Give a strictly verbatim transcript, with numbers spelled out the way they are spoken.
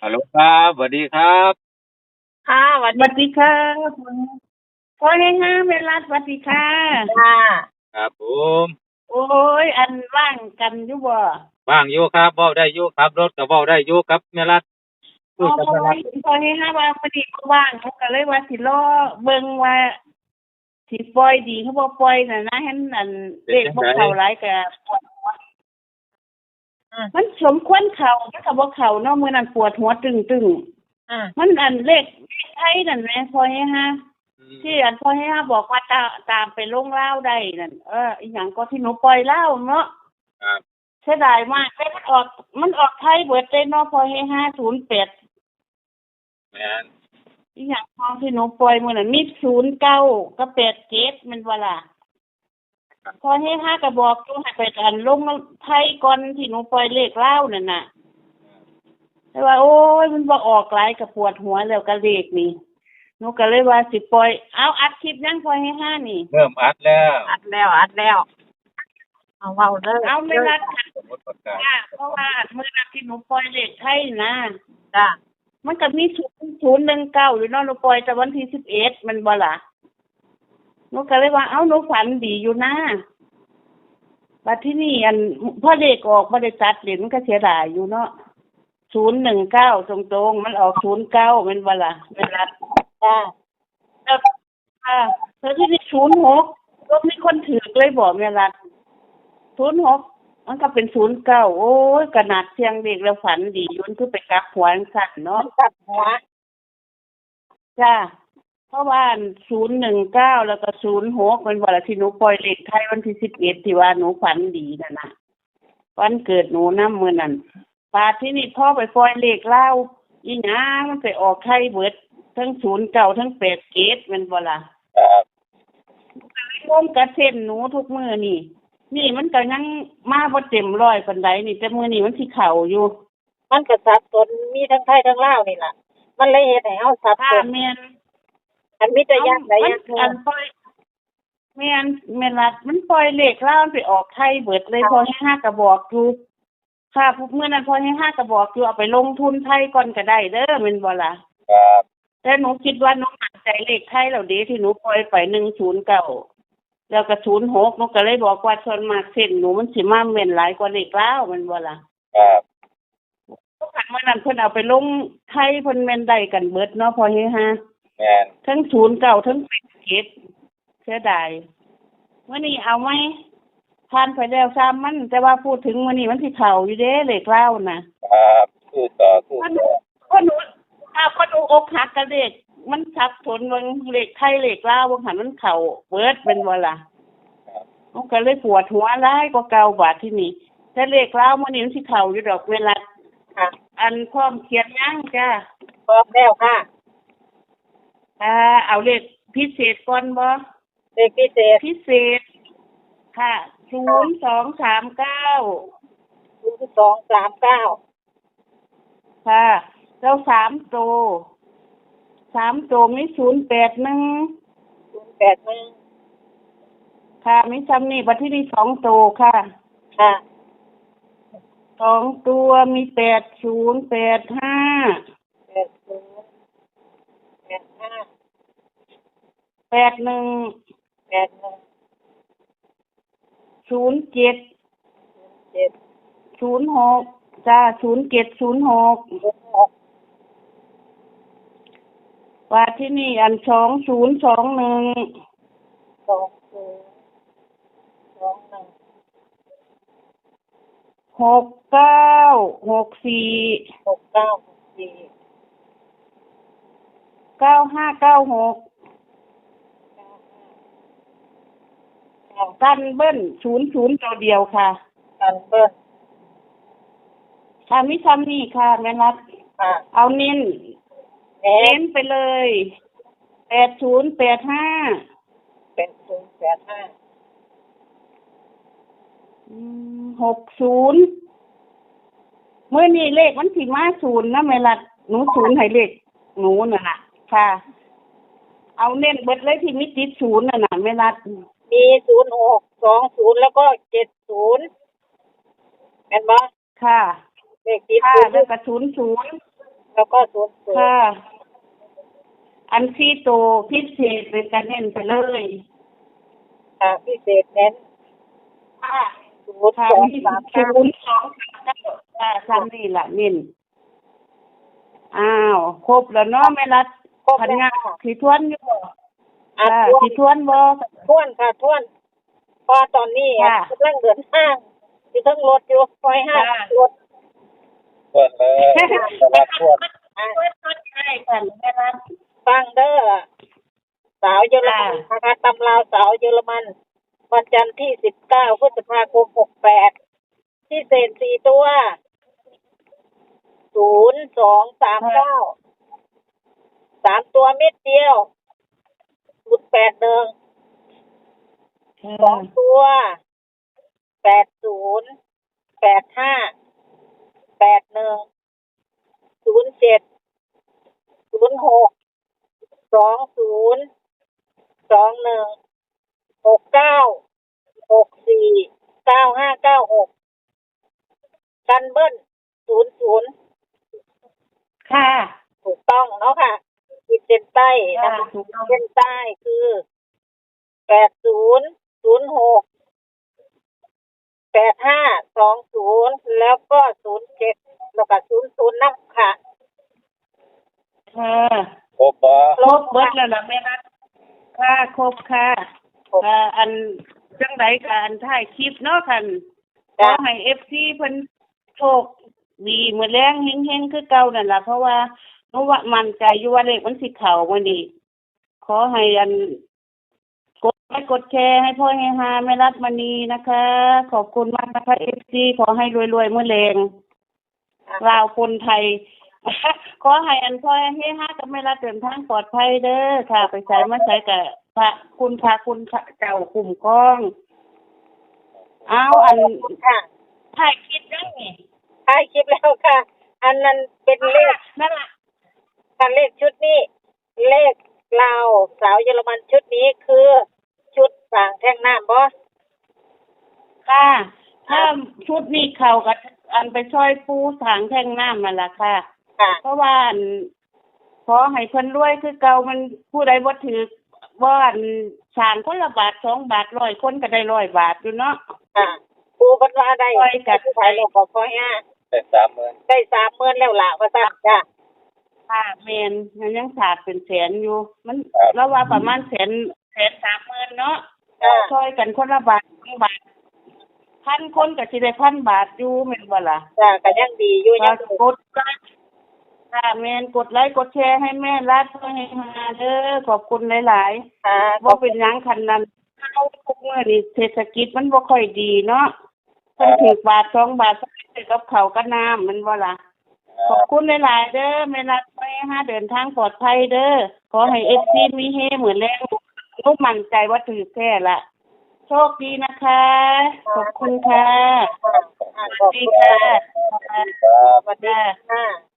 ฮัลโหลครับ สวัสดีครับ ค่ะสวัส สวัส ดี ดีค่ะพ่อเฮฮาแม่รัฐสวัสดีค่ะ ค่ะ ครับผม โอ้ยอันว่างกันอยู่บ่ ว่างอยู่ครับ เว้าได้อยู่ครับ รถก็เว้าได้อยู่ครับแม่รัฐ อ๋อเพราะว่าพ่อเฮฮาว่าพอดีก็ว่างเขาก็เลยว่าสิรอเบิ่งว่าสิปล่อยดีเขาบ่ปล่อยน่ะนะเห็นอันเลขบ่เข้าหลายก็ปวดหัว อืม มันสมควรเข้ามันก็บ่เข้าเนาะมื้อนั้นปวดหัวตึงๆ อ่า มันอันเลขเลขไทยนั่นแหมพ่อเฮฮา อืม ที่อันพ่อเฮฮาบอกว่าตาตามไปลงลาวได้นั่น เอออีหยังก็ที่หนูปล่อยลาวเนาะ ครับ เสียดายมากเลยมันออก มันออกไทยเบิดเลยเนาะพ่อเฮฮาศูนย์แปด แม่น อีหยังของที่หนูปล่อยมื้อนั้นมีศูนย์เก้ากับแปดเจ็ดแม่นบ่ล่ะ พ่อเฮฮาก็บอกอยู่ให้ไปอันลงไทยก่อนที่หนูปล่อยเลขลาวนั่นน่ะ แต่ว่า โอ้ย มันบ่ออกหลายก็ปวดหัวแล้วกับเลขนี่ หนูก็เลยว่าสิปล่อย เอาอัดคลิปยังพ่อเฮฮานี่ เริ่มอัดแล้ว อัดแล้วอัดแล้ว เอาเว้าเลย เอาแม่รัฐ สมมติประกาศ ค่ะเพราะว่ามื้อนั้นที่หนูปล่อยเลขไทยนะ จ้า มันก็มีศูนย์ศูนย์หนึ่งเก้าอยู่เนาะหนูปล่อยแต่วันที่สิบเอ็ดแม่นบ่ล่ะ หนูก็เลยว่า เอ้า หนูฝันดีอยู่นะ บัดที่นี่อัน พอเลขออกบ่ได้ตัดเล่นมันก็เสียดายอยู่เนาะ ศูนย์หนึ่งเก้า ตรงๆ มันออกศูนย์เก้าแม่นบ่ล่ะ แม่รัฐ จ้า แล้ว ค่ะ แล้วที่นี่ศูนย์หก บ่มีคนถืกเลยบ่แม่รัฐ ศูนย์หก มันก็เป็นศูนย์เก้า โอ้ย ขนาดเสี่ยงเลขแล้วฝันดีอยู่ มันคือไปกลับหัวจังซั่นเนาะ มันกลับหัว จ้า เพราะว่าศูนย์หนึ่งเก้า แล้วก็ศูนย์หก แม่นบ่ล่ะที่หนูปล่อยเลขไทยวันที่สิบเอ็ด ที่ว่าหนูฝันดีนั่นน่ะ วันเกิดหนูนำมื้อนั้น บาดที่นี่พอไปปล่อยเลขลาว อีหยังมันไปออกไทยเบิด ทั้งศูนย์เก้า ทั้งแปดเจ็ดแม่นบ่ล่ะ ครับ งงกับเส้นหนูทุกมื้อนี่ นี่มันก็ยังมาบ่เต็มร้อยปานใดนี่ แต่มื้อนี้มันสิเข้าอยู่ มันก็สับสนมีทั้งไทยทั้งลาวนี่ล่ะ มันเลยเฮ็ดให้เฮาสับส ค่ะ น แม่น อันมีแต่อย่างใดอย่างหนึ่ง อันปล่อย แม่น แม่นรัฐ มันปล่อยเลขลาวมันไปออกไทยเบิดเลย พ่อเฮฮาก็บอกอยู่ ค่ะ มื้อนั้นพ่อเฮฮาก็บอกอยู่ เอาไปลงทุนไทยก่อนก็ได้เด้อ แม่นบ่ล่ะ ครับ แต่หนูคิดว่าหนูมั่นใจเลขไทยแล้วเด้ ที่หนูปล่อยไป หนึ่งศูนย์เก้า แล้วก็ ศูนย์หก หนูก็เลยบอกว่าส่วนมากเส้นหนูมันสิมาแม่นหลายกว่าเลขลาว แม่นบ่ล่ะ ครับ คันมื้อนั้นเพิ่นเอาไปลงไทย เพิ่นแม่นได้กันเบิดเนาะ พ่อเฮฮา แม่น ทั้ง ศูนย์เก้า ทั้ง แปดเจ็ด เสียดาย มื้อนี้เอาไหม ผ่านไปแล้วซ่ำมัน แต่ว่าพูดถึงมื้อนี้มันสิเข้าอยู่เด้ เลขลาวน่ะ ครับ สู้ต่อ สู้ต่อ พ่อหนู อ่า พ่อหนูอกหักกับเลข มันสับสนเบิ่งเลขไทยเลขลาว ว่าหั่นมันเข้าเบิดแม่นบ่ล่ะ มันก็เลยปวดหัวหลายกว่าเก่าบาดที่นี่ แต่เลขลาวมื้อนี้มันสิเข้าอยู่ดอก แม่รัฐ ค่ะ อันพร้อมเขียนยังจ้า พร้อมแล้วค่ะ อ่า เอาเลขพิเศษก่อนบ่ เลขพิเศษ พิเศษ ค่ะ ศูนย์สองสามเก้า ศูนย์สองสามเก้า ค่ะ แล้วสามตัว สามตัวมี ศูนย์แปดหนึ่ง ศูนย์แปดหนึ่ง ค่ะ มีซ้ำนี่ บัดที่นี่สองตัวค่ะ ค่ะ สองตัวมี แปดศูนย์ แปดห้า แปดศูนย์ แปดห้า แปดหนึ่ง แปดหนึ่ง ศูนย์เจ็ด เจ็ด ศูนย์หก จ้า ศูนย์เจ็ด ศูนย์หก ศูนย์หก ว่าที่นี่อัน สองศูนย์สองหนึ่ง สองศูนย์สองหนึ่ง หกเก้าหกสี่ หกเก้าหกสี่ เก้าห้าเก้าหก เก้า กันเบิ้ล ศูนย์ศูนย์ ตัวเดียวค่ะ กันเบิ้ล ค่ะ มีซ้ำนี่ค่ะ แม่รัฐ ค่ะ เอาเน้น เน้ เน้ น นไปเลย แปดศูนย์แปดห้า แปดศูนย์แปดห้า อืม หกศูนย์ มื้อนี้เลขมันสิมาศูนย์นะแม่รัฐ หนูศูนย์ให้เลขหนูนั่นน่ะ ค่ะ เอาเน้นเบิดเลยที่มีติดศูนย์นั่นน่ะแม่รัฐ มีศูนย์หก สองศูนย์ แล้วก็เจ็ดศูนย์ แม่นบ่ ค่ะ เลขติด ค่ะ ศูนย์ แล้วก็ศูนย์ศูนย์ แล้วก็ศูนย์ศูนย์ ค่ะ อันสี่ตัวพิเศษเลยก็เน้นไปเลย ค่ะ พิเศษเน้น ค่ะ ศูนย์สองสามเก้า ค่ะ มีศูนย์สองสามเก้า ค่ะ ซ้ำนี่ล่ะเน้น อ้าว ครบแล้วเนาะแม่รัฐ ครบแล้วค่ะ ขันงามสิทวนอยู่บ่ อ่ะ ค่ะ ทวน สิทวนบ่ ทวนค่ะ ทวน เพราะว่าตอนนี้ ค่ะ กำลังเดินทาง อยู่เทิงรถอยู่ ปล่อยห้าง ค่ะ รถ ทวนเลย แม่รัฐทวน อ่ะ ทวน ทวนได้ค่ะแม่รัฐ ฟังเด้อ สาวเยอรมัน ค่ะ นะคะ ตำราสาวเยอรมัน วันจันทร์ที่สิบเก้าพฤษภาคมหกแปด พิเศษสี่ตัว ศูนย์สองสามเก้า ค่ะ สามตัวเม็ดเดียว ศูนย์แปดหนึ่ง ค่ะ สองตัว แปดศูนย์ แปดห้า แปดหนึ่ง ศูนย์เจ็ด ศูนย์หก สองศูนย์ สองหนึ่ง หกเก้า หกสี่ เก้าห้า เก้าหก กันเบิ้ล ศูนย์ศูนย์ ค่ะ ถูกต้องเนาะค่ะ ขีดเส้นใต้นะคะ ค่ะ ถูกต้อง เส้นใต้คือ แปดศูนย์ ศูนย์หก แปดห้า สองศูนย์ แล้วก็ ศูนย์เจ็ด แล้วก็ ศูนย์ศูนย์ นำค่ะ ค่ะ ครบบ่ ครบเบิดแล้วล่ะแม่รัฐ ค่ะ ครบค่ะ ครบ ค่ะ อันจังใดก็อันท้ายคลิปเนาะ คัน จ้ะ ขอให้ เอฟซี เพิ่นโชคดีมื้อแลงเฮงๆ คือเก่านั่นล่ะ เพราะว่า เพราะว่ามั่นใจอยู่ว่าเลขมันสิเข้ามื้อนี้ ขอให้อัน กดไลค์กดแชร์ให้พ่อเฮฮาแม่รัฐมณีนะคะ ขอบคุณมากนะคะ เอฟซี ขอให้รวยๆ มื้อแลง ลาวคนไทย ขอให้อันพ่อเฮฮากับแม่รัฐเดินทางปลอดภัยเด้อค่ะ ไปไสมาไสก็พระคุณ พระคุณเจ้าคุ้มครอง เอาอัน ค่ะ ถ่ายคลิปยังนี่ ถ่ายคลิปแล้วค่ะ อันนั้นเป็นเลข นั่นล่ะ ค่ะ เลขชุดนี้ เลขลาวสาวเยอรมันชุดนี้คือชุดสร้างแท่งน้ำบ่ ค่ะ ถ้าชุดนี้เข้ากับอันไปซ่อยปู่สร้างแท่งน้ำนั่นล่ะค่ะ ค่ะ เพราะว่าอัน ขอให้เพิ่นรวยคือเก่า มันผู้ใดบ่ถืก บ่อันสร้างคนละบาทสองบาท ร้อยคนก็ได้ร้อยบาทอยู่เนาะ ค่ะ ปู่เพิ่นว่าได้ ซ่อยกัน ได้เท่าไหร่แล้วก็ขอให้ ได้สามหมื่น ได้สามหมื่นแล้วล่ะ ว่าซั่นจ้ะ ค่ะ แม่น มันยังขาดเป็นแสนอยู่ มัน ครับ เราว่าประมาณแสน แสนสามหมื่นเนาะ จ้ะ ซ่อยกันคนละบาทสองบาท พันคนก็สิได้พันบาทอยู่ แม่นบ่ล่ะ จ้ะ ก็ยังดีอยู่ ค่ะ ยังดี กดไลค์ ค่ะ แม่น กดไลค์กดแชร์ให้แม่รัฐเพื่อให้มาเด้อ ขอบคุณหลายๆ ค่ะ บ่เป็นหยัง คันนั้น เฮาทุกมื้อนี้เศรษฐกิจมันบ่ค่อยดีเนาะ เพิ่นถืกบาทสองบาท ซื้อกับข้าวกับน้ำ แม่นบ่ล่ะ ครับ ขอบคุณหลายๆ เด้อ แม่รัฐ ขอให้เฮาเดินทางปลอดภัยเด้อ ขอให้ เอฟซี มีเฮมื้อแลง หนูมั่นใจว่าถืกแท้ล่ะ โชคดีนะคะ ขอบคุณค่ะ ค่ะ สวัสดีค่ะ สวัสดีค่ะ สวัสดีค่ะ